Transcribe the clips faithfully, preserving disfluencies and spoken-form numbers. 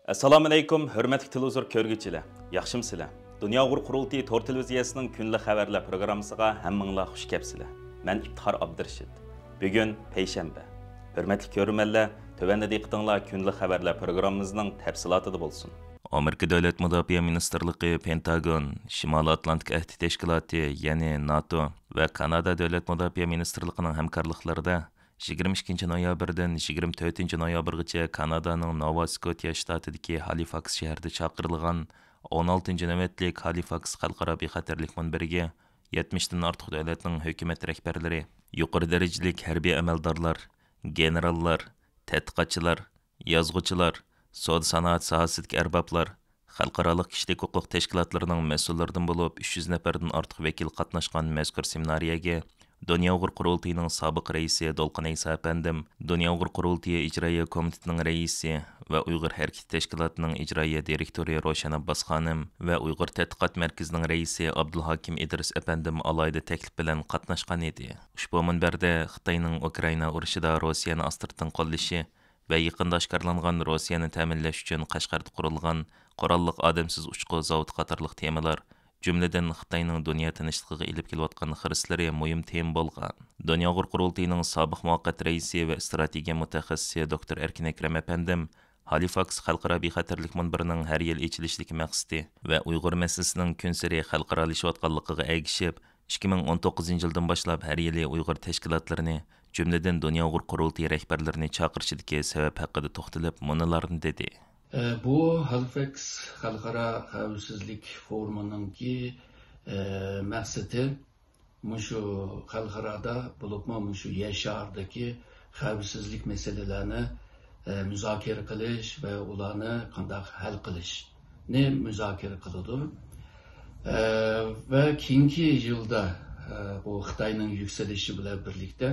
ئەسسالامۇئەلەيكۇم، ھۆرمەتلىك تېلېۋىزور كۆرگۈچىلەر، ياخشىمۇسىلەر؟ دۇنيا ئۇيغۇر قۇرۇلتىيى تور تېلېۋىزىيەسىنىڭ كۈندىلىك خەۋەرلەر پروگراممىسىغا ھەممىڭلار خۇش كەپسىلەر. مەن ئىپتىخار ئابدۇرېشىت. بۈگۈن پەيشەنبە. ھۆرمەتلىك كۆرۈرمەنلەر، تۆۋەندە دىققىتىڭلار كۈندىلىك خەۋەرلەر پروگراممىمىزنىڭ تەپسىلاتىدا بولسۇن. ئامېرىكا دۆلەت مۇداپىئە مىنىستىرلىقى پېنتاگون، شىمالىي ئاتلانتىك ئەھدى تەشكىلاتى، يەنى ناتو ۋە كانادا دۆلەت مۇداپىئە مىنىستىرلىقىنىڭ ھەمكارلىقلىرىدا يىگىرمە ئىككىنچى نويابىردىن يىگىرمە تۆتىنچى نويابىرغىچە كانادانىڭ نوۋا سكوتىيە شتاتىدىكى ھالىفاكس شەھىرىدە چاقىرىلغان ئون ئالتىنچى نۆۋەتلىك ھالىفاكس خەلقئارا بىخەتەرلىك مۇنبىرىگە يەتمىشتىن ئارتۇق دۆلەتنىڭ ھۆكۈمەت رەھبەرلىرى، يۇقىرى دەرىجىلىك ھەربىي ئەمەلدارلار، گېنېراللار، تەتقىقاتچىلار، يازغۇچىلار، سودا سانائەت ساھەسىدىكى ئەربابلار، خەلقئارالىق كىشىلىك ھوقۇق تەشكىلاتلىرىنىڭ مەسئۇللىرىدىن بولۇپ ئۈچ يۈز نەپەردىن ئارتۇق ۋەكىل قاتناشقان مەزكۇر سېمىنارىيەگە دۇنيا ئۇيغۇر قۇرۇلتىيىنىڭ سابىق رەئىسى دولقۇن ئەيسا ئەپەندىم، دۇنيا ئۇيغۇر قۇرۇلتىيى ئىجرائىيە كومىتېتىنىڭ رەئىسى ۋە ئۇيغۇر ھەرىكىتى تەشكىلاتىنىڭ ئىجرائىيە دىرېكتورى روشەن ئابباس خانىم ۋە ئۇيغۇر تەتقىقات مەركىزىنىڭ رەئىسى ئابدۇلھاكىم ئىدرىس ئەپەندىم ئالاھىدە تەكلىپ بىلەن قاتناشقان ئىدى. ئۇشبۇ مۇنبەردە خىتاينىڭ ئۇكرائىنا ئۇرۇشىدا روسىيەنى ئاستىرتىن قوللىشى، ۋە يېقىندا ئاشكارىلانغان روسىيەنى تەمىنلەش ئۈچۈن قەشقەردە قۇرۇلغان قوراللىق ئادەمسىز ئۇچقۇ زاۋۇتى قاتارلىق تېمىلار، جۈملىدىن خىتاينىڭ دۇنيا تىنچلىقىغا ئېلىپ كېلىۋاتقان خىرىسلىرى مۇھىم تېما بولغان. دۇنيا ئۇيغۇر قۇرۇلتىيىنىڭ سابىق مۇۋەققەت رەئىسى ۋە ئىستراتېگىيە مۇتەخەسسىسى دوكتور ئەركىن ئەكرەم ئەپەندىم ھالىفاكس خەلقئارا بىخەتەرلىك مۇنبىرىنىڭ ھەر يىل ئېچىلىشىدىكى مەقسىتى ۋە ئۇيغۇر مەسىلىسىنىڭ كۈنسېرى خەلقئارالىشىۋاتقانلىقىغا ئەگىشىپ، ئىككى مىڭ ئون توققۇزىنچى يىلدىن باشلاپ ھەر يىلى ئۇيغۇر تەشكىلاتلىرىنى، جۈملىدىن دۇنيا ئۇيغۇر قۇرۇلتىيى رەھبەرلىرىنى چاقىرىشىدىكى سەۋەب ھەققىدە توختىلىپ، مۇنۇلارنى دېدى. ئە، بۇ ھالىفەكس خەلقئارا خەۋپسىزلىك فورۇمىنىڭكى، ئە، مەقسىتى مۇشۇ خەلقئارادا، بولۇپمۇ مۇشۇ يەر شارىدىكى خەۋپسىزلىك مەسىلىلەرنى، ئە، مۇزاكىرە قىلىش ۋە ئۇلارنى قانداق ھەل قىلىشنى مۇزاكىرە قىلىدۇ. ئە، ۋە كېيىنكى يىلدا، ئە، بۇ خىتاينىڭ يۈكسىلىشى بىلەن بىرلىكتە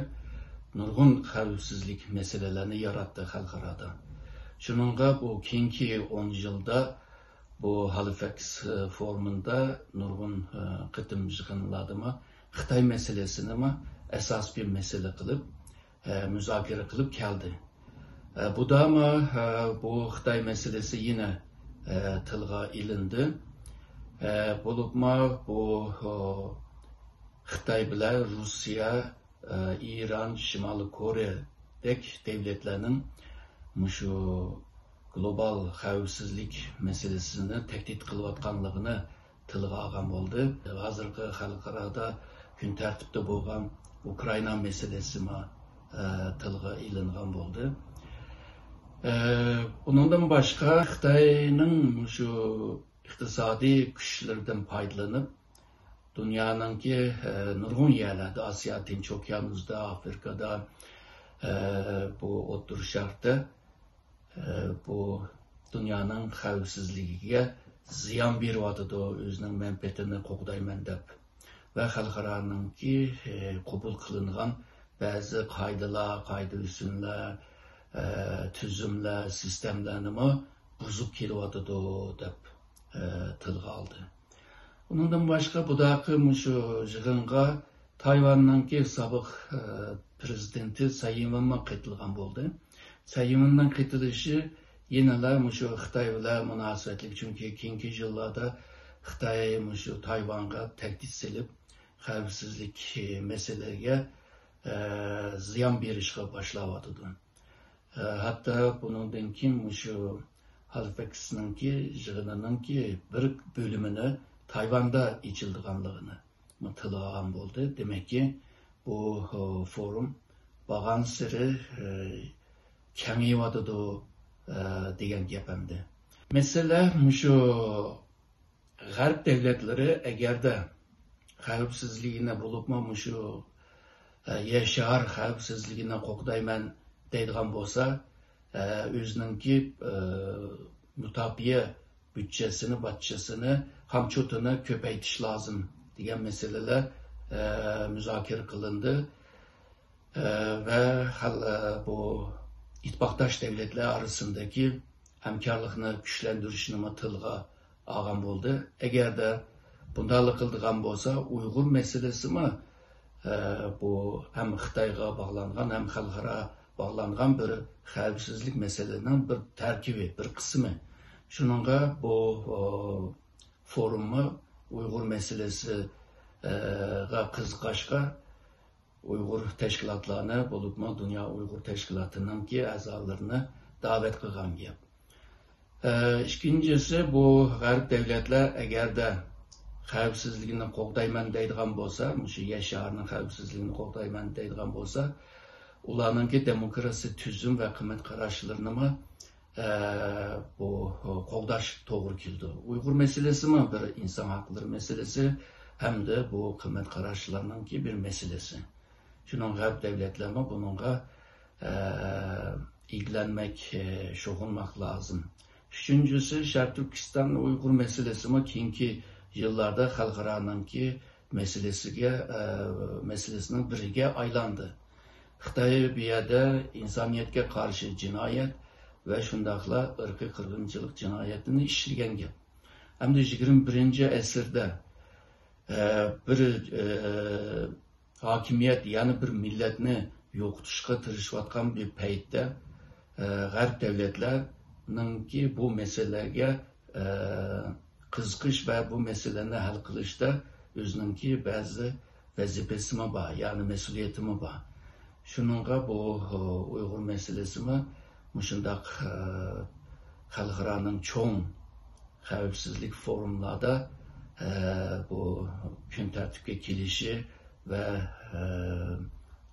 نۇرغۇن خەۋپسىزلىك مەسىلىلەرنى ياراتتى خەلقئارادا. شۇنىڭغا بۇ كېيىنكى ئون يىلدا بۇ ھالىفەكس، ئە، فورۇمىدا نۇرغۇن، ئە، قېتىم يىغىنلاردىمۇ خىتاي مەسىلىسىنىمۇ ئاساس بىر مەسىلە قىلىپ، ئە، مۇزاكىرە قىلىپ كەلدى. ئە، بۇدامۇ، ئە، بۇ خىتاي مەسىلىسى يەنە، ئە، تىلغا ئېلىندى. ئە، بولۇپمۇ بۇ، ئۇ، خىتاي بىلەن روسىيە، ئە، ئىران، شىمالىي كورېيەدەك دۆلەتلەرنىڭ مۇشۇ گلوبال خەۋپسىزلىك مەسىلىسىنى تەھدىت قىلىۋاتقانلىقىنى تىلغا ئالغان بولدى. ھازىرقى خەلقئارادا كۈن تەرتىپتە بولغان ئۇكرائىنا مەسىلىسىمۇ، ئە، تىلغا ئېلىنغان بولدى. ئە، ئۇنىڭدىن باشقا خىتاينىڭ مۇشۇ ئىقتىسادىي كۈچلىرىدىن پايدىلىنىپ، دۇنيانىڭكى، ئە، نۇرغۇن يەرلەردە، ئاسىيا، تىنچ ئوكيانۇسىدا، ئافرىقادا، ئە، بۇ ئوتتۇرا شەرقتە ئە، بۇ دۇنيانىڭ خەۋپسىزلىكىگە زىيان بېرىۋاتىدۇ، ئۆزىنىڭ مەنپەئەتىنى قوغدايمەن دەپ ۋە خەلقئارانىڭكى، ئە، قوبۇل قىلىنغان بەزى قائىدىلەر، قائىدە-ئۇسۇللار، ئە، تۈزۈملەر، سىستېمىلارنىمۇ بۇزۇپ كېلىۋاتىدۇ دەپ، ئە، تىلغا ئالدى. ئۇنىڭدىن باشقا، بۇداقى مۇشۇ يىغىنغا تايۋاننىڭكى سابىق، ئە، پىرېزىدېنتى سەي ئىنۋېنمۇ قېتىلغان بولدى. سەي ئىنۋېننىڭ قېتىلىشى يەنىلا مۇشۇ خىتاي بىلەن مۇناسىۋەتلىك، چۈنكى كېيىنكى يىللاردا خىتاي مۇشۇ تايۋانغا تەھدىت سېلىپ، خەۋپسىزلىك مەسىلىلىرىگە، ئە، زىيان بېرىشقا باشلاۋاتىدۇ. ئە، ھەتتا بۇنىڭدىن كېيىن مۇشۇ ھالىفەكسنىڭكى يىغىنىنىڭكى بىر بۆلۈمىنى تايۋاندا ئېچىلىدىغانلىقىنى تىلغا ئالغان بولدى. دېمەككى، بۇ، ئۇ، فورۇم بارغانسېرى، ئە، كېڭىيىۋاتىدۇ، ئە، دېگەن گەپ ئەمدى. مەسىلە مۇشۇ غەرب دۆلەتلىرى ئەگەردە خەۋپسىزلىكىنى، بولۇپمۇ مۇشۇ، ئە، يەر شار خەۋپسىزلىكىنى قوغدايمەن دەيدىغان بولسا، ئە، ئۆزىنىڭكى، ئە، مۇداپىئە بۇدجەسىنى، باجىتىنى، خامچوتىنى كۆپەيتىش لازىم دېگەن مەسىلىلەر، ئە، مۇزاكىرە قىلىندى. ئە، ۋە خەل-، ئە، بۇ ئىتتىپاقداش دۆلەتلەر ئارىسىندىكى ھەمكارلىقنى كۈچلەندۈرۈشنىمۇ تىلغا ئالغان بولدى. ئەگەردە بۇنداقلا قىلىدىغان بولسا، ئۇيغۇر مەسىلىسىمۇ، ئە، بۇ ھەم خىتايغا باغلانغان، ھەم خەلقئارا باغلانغان بىر خەۋپسىزلىك مەسىلىنىڭ بىر تەركىبى، بىر قىسمى. شۇنىڭغا بۇ، ئۇ، فورۇممۇ ئۇيغۇر مەسىلىسىگە قىزىقاشقا، ئۇيغۇر تەشكىلاتلارنى، بولۇپمۇ دۇنيا ئۇيغۇر تەشكىلاتىنىڭكى ئەزالىرىنى دەۋەت قىلغان گەپ. ئە، ئىككىنچىسى، بۇ غەرب دەۋلەتلەر ئەگەردە خەۋپسىزلىكىنى قوغدايمەن دەيدىغان بولسا، مۇشۇ يەر شارىنىڭ خەۋپسىزلىكىنى قوغدايمەن دەيدىغان بولسا، ئۇلارنىڭكى دېموكراتىيە تۈزۈم ۋە قىممەت قاراشلىرىنىمۇ ئە، بۇ قوغداش توغرا كېلىدۇ. ئۇيغۇر مەسىلىسىمۇ بىر ئىنسان ھەقلىرى مەسىلىسى ھەمدە بۇ قىممەت قاراشلارنىڭكى بىر مەسىلىسى. شۇنىڭ غەرب دەۋلەتلەرمۇ بۇنىڭغا، ئە، ئىگىلەنمەك، ئە، شۇغۇللىنماق لازىم. ئۈچىنچىسى، شەرقىي تۈركىستان ئۇيغۇر مەسىلىسىمۇ كېيىنكى يىللاردا خەلقئارانىڭكى مەسىلىسىگە، ئە، مەسىلىسىنىڭ بىرىگە ئايلاندى. خىتاي بۇ يەردە ئىنسانىيەتكە قارشى جىنايەت ۋە شۇنداقلا ئىرقىي قىرغىنچىلىق جىنايىتىنى ئىشلىگەن گەپ. ئەمدى يىگىرمە بىرىنچى ئەسىردە، ئە، بىر، ئە، ھاكىمىيەت يەنە بىر مىللەتنى يوقىتىشقا تىرىشىۋاتقان بىر پەيتتە، ئە، غەرب دەۋلەتلەرنىڭكى بۇ مەسىلىلەرگە، ئە، قىزىقىش ۋە بۇ مەسىلىلەرنى ھەل قىلىشتا ئۆزىنىڭكى بەزى ۋەزىپىسىمۇ بار، يەنى مەسئۇلىيىتىمۇ بار. شۇنىڭغا بۇ، ئۇيغۇر مەسىلىسىمۇ مۇشۇنداق، ئە، خەلقئارانىڭ چوڭ خەۋپسىزلىك فورۇملاردا، ئە، بۇ كۈن تەرتىپكە كېلىشى ۋە، ئە،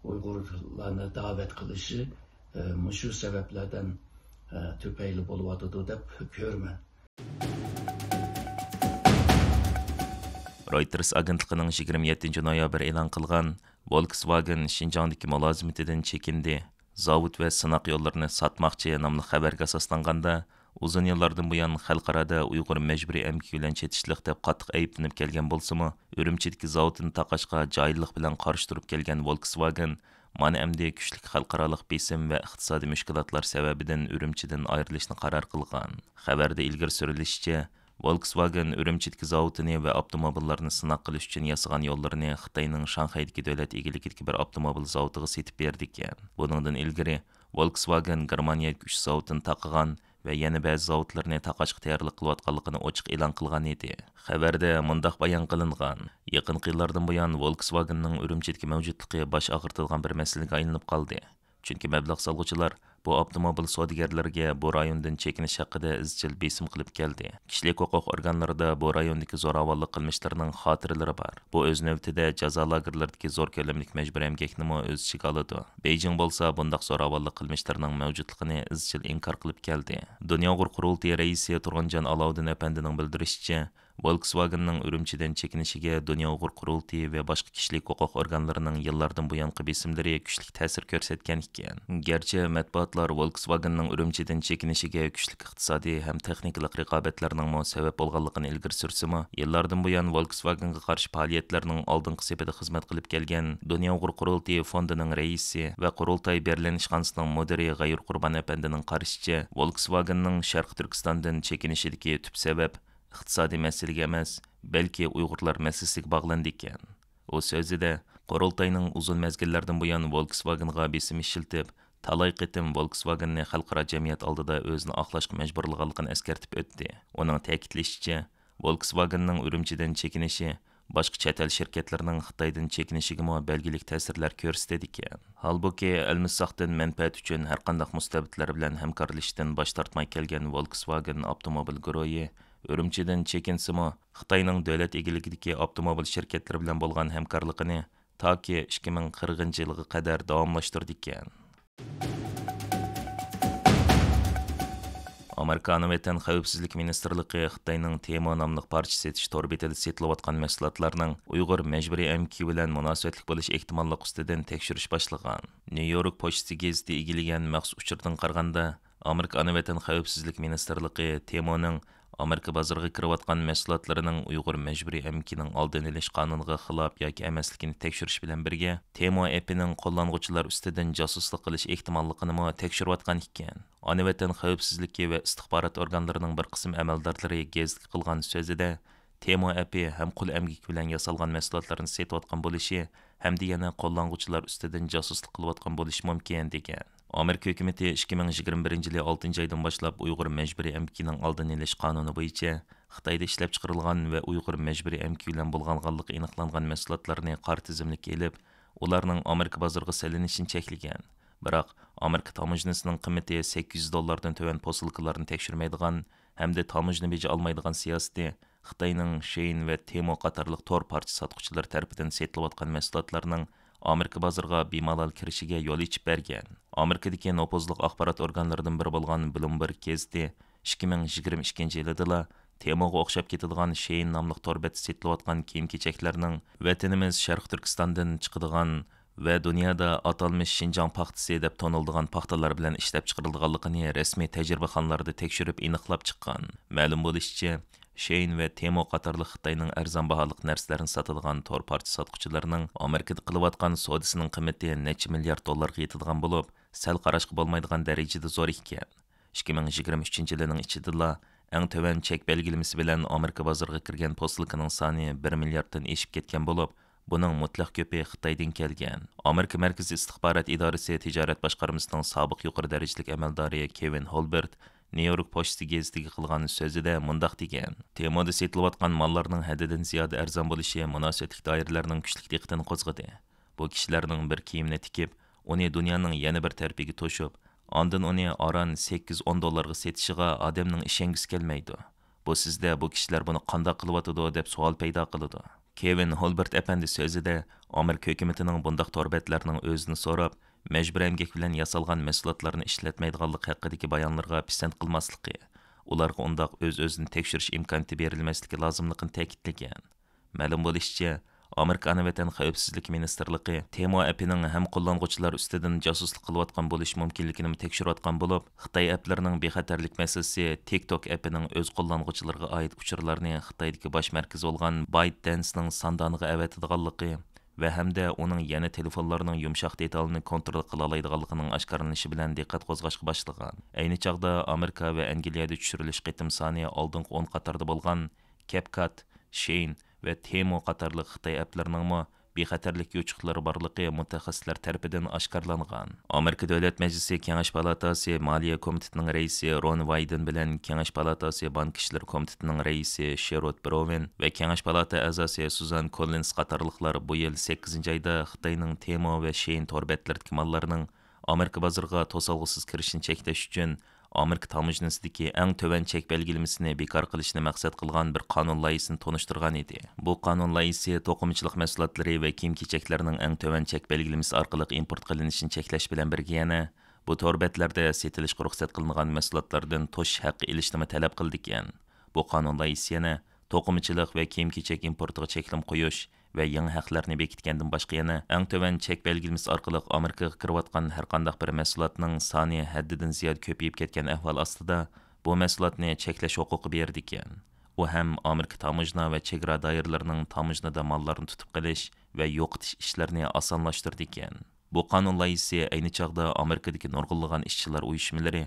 ئۇيغۇرلارنى دەۋەت قىلىشى، ئە، مۇشۇ سەۋەبلەردىن، ئە، تۈپەيلى بولۇۋاتىدۇ دەپ كۆرىمەن. رويتېرس ئاگېنتلىقىنىڭ يىگىرمە يەتتىنچى نويابىر ئېلان قىلغان ۋولكسۋاگېن شىنجاڭدىكى مۇلازىمىتىدىن چېكىندى، زاۋۇت ۋە سىناق يوللىرىنى ساتماقچى ناملىق خەۋەرگە ئاساسلانغاندا، ئۇزۇن يىللاردىن بۇيان خەلقئارادا ئۇيغۇر مەجبۇرىي ئەمگىكى بىلەن چېتىشلىق دەپ قاتتىق ئەيىبلىنىپ كەلگەن بولسىمۇ، ئۈرۈمچىدىكى زاۋۇتىنى تاقاشقا جاھىللىق بىلەن قارشى تۇرۇپ كەلگەن ۋولكسۋاگېن مانا ئەمدى كۈچلۈك خەلقئارالىق بېسىم ۋە ئىقتىسادىي مۈشكۈلاتلار سەۋەبىدىن ئۈرۈمچىدىن ئايرىلىشنى قارار قىلغان. خەۋەردە ئىلگىرى سۈرۈلۈشىچە، ۋولكسۋاگېن ئۈرۈمچىدىكى زاۋۇتىنى ۋە ئاپتوموبىللارنى سىناق قىلىش ئۈچۈن ياسىغان يوللىرىنى خىتاينىڭ شاڭخەيدىكى دۆلەت ئىگىلىكىدىكى بىر ئاپتوموبىل زاۋۇتىغا سېتىپ بېرىدىكەن. بۇنىڭدىن ئىلگىرى، ۋولكسۋاگېن گېرمانىيەدىكى ئۈچ زاۋۇتىنى تاقىغان ۋە يەنە بەزى زاۋۇتلىرىنى تاقاشقا تەييارلىق قىلىۋاتقانلىقىنى ئوچۇق ئېلان قىلغان ئىدى. خەۋەردە مۇنداق بايان قىلىنغان: يېقىنقى يىللاردىن بۇيان ۋولكسۋاگېننىڭ ئۈرۈمچىدىكى مەۋجۇتلۇقى باش ئاغرىتىدىغان بىر مەسىلىگە ئايلىنىپ قالدى. چۈنكى مەبلەغ سالغۇچىلار بۇ ئاپتوموبىل سودىگەرلىرىگە بۇ رايوندىن چېكىنىش ھەققىدە ئىزچىل بېسىم قىلىپ كەلدى. كىشىلىك ھوقۇق ئورگانلىرىدا بۇ رايوندىكى زوراۋانلىق قىلمىشلىرىنىڭ خاتىرىلىرى بار. بۇ ئۆز نۆۋىتىدە جازا لاگېرلىرىدىكى زور كۆلەملىك مەجبۇرىي ئەمگەكنىمۇ ئۆز ئىچىگە ئالىدۇ. بېيجىڭ بولسا بۇنداق زوراۋانلىق قىلمىشلىرىنىڭ مەۋجۇتلۇقىنى ئىزچىل ئىنكار قىلىپ كەلدى. دۇنيا ئۇيغۇر قۇرۇلتىيى رەئىسى تۇرغۇنجان ئالاۋۇدۇن ئەپەندىنىڭ بىلدۈرۈشىچە، ۋولكسۋاگېننىڭ ئۈرۈمچىدىن چېكىنىشىگە دۇنيا ئۇيغۇر قۇرۇلتىيى ۋە باشقا كىشىلىك ھوقۇق ئورگانلىرىنىڭ يىللاردىن بۇيانقى بېسىملىرى كۈچلۈك تەسىر كۆرسەتكەن ئىكەن. گەرچە مەتبۇئاتلار ۋولكسۋاگېننىڭ ئۈرۈمچىدىن چېكىنىشىگە كۈچلۈك ئىقتىسادىي ھەم تېخنىكىلىق رىقابەتلەرنىڭمۇ سەۋەب بولغانلىقىنى ئىلگىرى سۈرسىمۇ، يىللاردىن بۇيان ۋولكسۋاگېنغا قارشى پائالىيەتلەرنىڭ ئالدىنقى سېپىدە خىزمەت قىلىپ كەلگەن دۇنيا ئۇيغۇر قۇرۇلتىيى فوندىنىڭ رەئىسى ۋە قۇرۇلتاي بېرلىن ئىشخانىسىنىڭ مۇدىرى غەيۇر قۇربان ئەپەندىنىڭ قارىشىچە، ۋولكسۋاگېننىڭ شەرقىي تۈركىستاندىن چېكىنىشىدىكى تۈپ سەۋەب ئىقتىسادىي مەسىلىگە ئەمەس، بەلكى ئۇيغۇرلار مەسىلىسىگە باغلىنىدىكەن. ئۇ سۆزىدە، قۇرۇلتاينىڭ ئۇزۇن مەزگىللەردىن بۇيان ۋولكسۋاگېنغا بېسىم ئىشلىتىپ، تالاي قېتىم ۋولكسۋاگېننى خەلقئارا جەمئىيەت ئالدىدا ئۆزىنى ئاقلاشقا مەجبۇرلىغانلىقىنى ئەسكەرتىپ ئۆتتى. ئۇنىڭ تەكىتلىشىچە، ۋولكسۋاگېننىڭ ئۈرۈمچىدىن چېكىنىشى باشقا چەت ئەل شىركەتلىرىنىڭ خىتايدىن چېكىنىشىگىمۇ بەلگىلىك تەسىرلەر كۆرسىتىدىكەن. ھالبۇكى، ئەلمىساقتىن مەنپەئەت ئۈچۈن ھەرقانداق مۇستەبىتلەر بىلەن ھەمكارلىشىشتىن باش تارتماي كەلگەن ۋولكسۋاگېن ئاپتوموبىل گۇرۇھى ئۈرۈمچىدىن چېكىنسىمۇ، خىتاينىڭ دۆلەت ئىگىلىكىدىكى ئاپتوموبىل شىركەتلىرى بىلەن بولغان ھەمكارلىقىنى تاكى ئىككى مىڭ قىرىقىنچى يىلغا قەدەر داۋاملاشتۇرىدىكەن. ئامېرىكا ئانا ۋەتەن خەۋپسىزلىك مىنىستىرلىقى خىتاينىڭ تېمو ناملىق پارچە سېتىش تور بېتىدە سېتىلىۋاتقان مەھسۇلاتلارنىڭ ئۇيغۇر مەجبۇرىي ئەمگىكى بىلەن مۇناسىۋەتلىك بولۇش ئېھتىماللىقى ئۈستىدىن تەكشۈرۈش باشلىغان. نيۇ يورك پوچتىسى گېزىتى ئىگىلىگەن مەخسۇس ئۇچۇردىن قارىغاندا، ئامېرىكا ئانا ۋەتەن خەۋپسىزلىك مىنىستىرلىقى تېمونىڭ ئامېرىكا بازىرىغا كىرىۋاتقان مەھسۇلاتلىرىنىڭ ئۇيغۇر مەجبۇرىي ئەمگىكىنىڭ ئالدىنى ئېلىش قانۇنىغا خىلاپ ياكى ئەمەسلىكىنى تەكشۈرۈش بىلەن بىرگە، تېمو ئەپىنىڭ قوللانغۇچىلار ئۈستىدىن جاسۇسلۇق قىلىش ئېھتىماللىقىنىمۇ تەكشۈرۈۋاتقان ئىكەن. ئانا ۋەتەن خەۋپسىزلىكى ۋە ئىستىخبارات ئورگانلىرىنىڭ بىر قىسىم ئەمەلدارلىرى گېزىتكە قىلغان سۆزىدە، تېمو ئەپى ھەم قۇل ئەمگىكى بىلەن ياسالغان مەھسۇلاتلارنى سېتىۋاتقان بولۇشى ھەمدە يەنە قوللانغۇچىلار ئۈستىدىن جاسۇسلۇق قىلىۋاتقان بولۇشى مۇمكىن، دېگەن. ئامېرىكا ھۆكۈمىتى ئىككى مىڭ يىگىرمە بىرىنچى يىلى ئالتىنچى ئايدىن باشلاپ ئۇيغۇر مەجبۇرىي ئەمگىكىنىڭ ئالدىنى ئېلىش قانۇنى بويىچە خىتايدا ئىشلەپچىقىرىلغان ۋە ئۇيغۇر مەجبۇرىي ئەمگىكى بىلەن بۇلغانغانلىقى ئېنىقلانغان مەھسۇلاتلارنى قارا تىزىملىككە ئېلىپ، ئۇلارنىڭ ئامېرىكا بازىرىغا سېلىنىشىنى چەكلىگەن. بىراق، ئامېرىكا تاموژنىسىنىڭ قىممىتى سەككىز يۈز دوللاردىن تۆۋەن پوسۇلكىلارنى تەكشۈرمەيدىغان ھەمدە تاموژنا بېجى ئالمايدىغان سىياسىتى خىتاينىڭ شېين ۋە تېمو قاتارلىق تور پارچە ساتقۇچىلىرى تەرىپىدىن سېتىلىۋاتقان مەھسۇلاتلارنىڭ ئامېرىكا بازىرىغا بىمالال كىرىشىگە يول ئېچىپ بەرگەن. ئامېرىكىدىكى نوپۇزلۇق ئاخبارات ئورگانلىرىدىن بىرى بولغان بلومبېرگ گېزىتى ئىككى مىڭ يىگىرمە ئىككىنچى يىلىدىلا تېموغا ئوخشاپ كېتىدىغان شېين ناملىق تور بەتتە سېتىلىۋاتقان كىيىم-كېچەكلەرنىڭ ۋەتىنىمىز شەرقىي تۈركىستاندىن چىقىدىغان ۋە دۇنيادا ئاتالمىش شىنجاڭ پاختىسى دەپ تونۇلىدىغان پاختىلار بىلەن ئىشلەپچىقىرىلىدىغانلىقىنى رەسمىي تەجرىبىخانىلاردا تەكشۈرۈپ ئېنىقلاپ چىققان. مەلۇم بولۇشىچە، شېين ۋە تېمو قاتارلىق خىتاينىڭ ئەرزان باھالىق نەرسىلەرنى ساتىدىغان تور پارچە ساتقۇچىلىرىنىڭ ئامېرىكىدا قىلىۋاتقان سودىسىنىڭ قىممىتى نەچچە مىليارد دوللارغا يېتىدىغان بولۇپ، سەل قاراشقا بولمايدىغان دەرىجىدە زور ئىكەن. ئىككى مىڭ يىگىرمە ئۈچىنچى يىلىنىڭ ئىچىدىلا ئەڭ تۆۋەن چەك بەلگىلىمىسى بىلەن ئامېرىكا بازىرىغا كىرگەن پوسۇلكىنىڭ سانى بىر مىلياردتىن ئېشىپ كەتكەن بولۇپ، بۇنىڭ مۇتلەق كۆپى خىتايدىن كەلگەن. ئامېرىكا مەركىزىي ئىستىخبارات ئىدارىسى تىجارەت باشقارمىسىنىڭ سابىق يۇقىرى دەرىجىلىك ئەمەلدارى كېۋىن ھولبېرت نيۇ يورك پوچتىسى گېزىتىگە قىلغان سۆزىدە مۇنداق دېگەن: تېمودا سېتىلىۋاتقان ماللارنىڭ ھەددىدىن زىيادە ئەرزان بولۇشى مۇناسىۋەتلىك دائىرىلەرنىڭ كۈچلۈك دىققىتىنى قوزغىدى. بۇ كىشىلەرنىڭ بىر كىيىمنى تىكىپ، ئۇنى دۇنيانىڭ يەنە بىر تەرىپىگە توشۇپ، ئاندىن ئۇنى ئاران سەككىز ئون دوللارغا سېتىشىغا ئادەمنىڭ ئىشەنگۈسى كەلمەيدۇ. بۇ سىزدە بۇ كىشىلەر بۇنى قانداق قىلىۋاتىدۇ دەپ سوئال پەيدا قىلىدۇ. كېۋىن ھولبېرت ئەپەندى سۆزىدە ئامېرىكا ھۆكۈمىتىنىڭ بۇنداق تور بەتلەرنىڭ ئۆزىنى سوراپ، مەجبۇرىي ئەمگەك بىلەن ياسالغان مەھسۇلاتلارنى ئىشلەتمەيدىغانلىقى ھەققىدىكى بايانلىرىغا پىسەنت قىلماسلىقى، ئۇلارغا ئۇنداق ئۆز-ئۆزىنى تەكشۈرۈش ئىمكانىيىتى بېرىلمەسلىكى لازىملىقىنى تەكىتلىگەن. مەلۇم بولۇشىچە، ئامېرىكا ئانا ۋەتەن خەۋپسىزلىك مىنىستىرلىقى تېمو ئەپىنىڭ ھەم قوللانغۇچىلار ئۈستىدىن جاسۇسلۇق قىلىۋاتقان بولۇشى مۇمكىنلىكىنىمۇ تەكشۈرۈۋاتقان بولۇپ، خىتاي ئەپلىرىنىڭ بىخەتەرلىك مەسىلىسى تىك توك ئەپىنىڭ ئۆز قوللانغۇچىلىرىغا ئائىت ئۇچۇرلارنى خىتايدىكى باش مەركىزى بولغان بايت دەنسنىڭ ساندانىغا ئەۋەتىدىغانلىقى ۋە ھەمدە ئۇنىڭ يەنە تېلېفونلارنىڭ يۇمشاق دېتالىنى كونترول قىلالايدىغانلىقىنىڭ ئاشكارىلىنىشى بىلەن دىققەت قوزغاشقا باشلىغان. ئەينى چاغدا ئامېرىكا ۋە ئەنگلىيەدە چۈشۈرۈلۈش قېتىم سانى ئالدىنقى ئون قاتاردا بولغان كەپكات، شېين ۋە تېمو قاتارلىق خىتاي ئەپلىرىنىڭمۇ بىخەتەرلىك يوچۇقلىرى بارلىقى مۇتەخەسسىسلەر تەرىپىدىن ئاشكارىلانغان. ئامېرىكا دۆلەت مەجلىسى كېڭەش پالاتاسى مالىيە كومىتېتىنىڭ رەئىسى رون ۋايدېن بىلەن كېڭەش پالاتاسى بانكا ئىشلىرى كومىتېتىنىڭ رەئىسى شېرود بروۋېن ۋە كېڭەش پالاتا ئەزاسى سۇزان كوللىنس قاتارلىقلار بۇ يىل سەككىزىنچى ئايدا خىتاينىڭ تېمو ۋە شېين تور بەتلىرىدىكى ماللارنىڭ ئامېرىكا بازىرىغا توسالغۇسىز كىرىشىنى چەكلەش ئۈچۈن ئامېرىكا تاموژنىسىدىكى ئەڭ تۆۋەن چەك بەلگىلىمىسىنى بىكار قىلىشنى مەقسەت قىلغان بىر قانۇن لايىھىسىنى تونۇشتۇرغان ئىدى. بۇ قانۇن لايىھىسى توقۇمىچىلىق مەھسۇلاتلىرى ۋە كىيىم-كېچەكلەرنىڭ ئەڭ تۆۋەن چەك بەلگىلىمىسى ئارقىلىق ئىمپورت قىلىنىشىنى چەكلەش بىلەن بىرگە، يەنە بۇ تور بەتلەردە سېتىلىشقا رۇخسەت قىلىنغان مەھسۇلاتلاردىن توشۇش ھەققى ئېلىشنىمۇ تەلەپ قىلىدىكەن. بۇ قانۇن لايىھىسى يەنە توقۇمىچىلىق ۋە كىيىم-كېچەك ئىمپورتىغا چەكلىمە قويۇش ۋە يېڭى ھەقلەرنى بېكىتكەندىن باشقا، يەنە ئەڭ تۆۋەن چەك بەلگىلىمىسى ئارقىلىق ئامېرىكىغا كىرىۋاتقان ھەرقانداق بىر مەھسۇلاتنىڭ سانى ھەددىدىن زىيادە كۆپىيىپ كەتكەن ئەھۋال ئاستىدا، بۇ مەھسۇلاتنى چەكلەش ھوقۇقى بېرىدىكەن. ئۇ ھەم ئامېرىكا تاموژنا ۋە چېگرا دائىرىلىرىنىڭ تاموژنىدا ماللارنى تۇتۇپ قېلىش ۋە يوقىتىش ئىشلىرىنى ئاسانلاشتۇرىدىكەن. بۇ قانۇن لايىھىسى ئەينى چاغدا ئامېرىكىدىكى نۇرغۇنلىغان ئىشچىلار ئۇيۇشمىلىرى،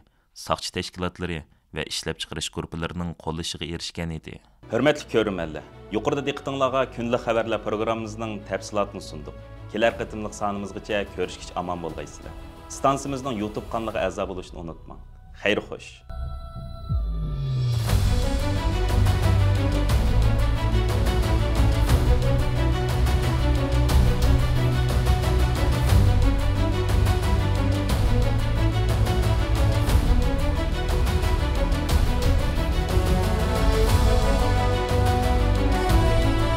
ساقچى تەشكىلاتلىرى ۋە ئىشلەپچىقىرىش گۇرۇپپىلىرىنىڭ قوللىشىغا ئېرىشكەن ئىدى. ھۆرمەتلىك كۆرۈرمەنلەر، يۇقىرىدا دىققىتىڭلارغا كۈندىلىك خەۋەرلەر پروگراممىمىزنىڭ تەپسىلاتىنى سۇندۇق. كېلەر قېتىملىق سانىمىزغىچە كۆرۈشكىچە ئامان بولغايسىلەر. ئىستانسىمىزنىڭ يۇتۇب قانىلىغا ئەزا بولۇشنى ئۇنتۇماڭ. خەير خوش.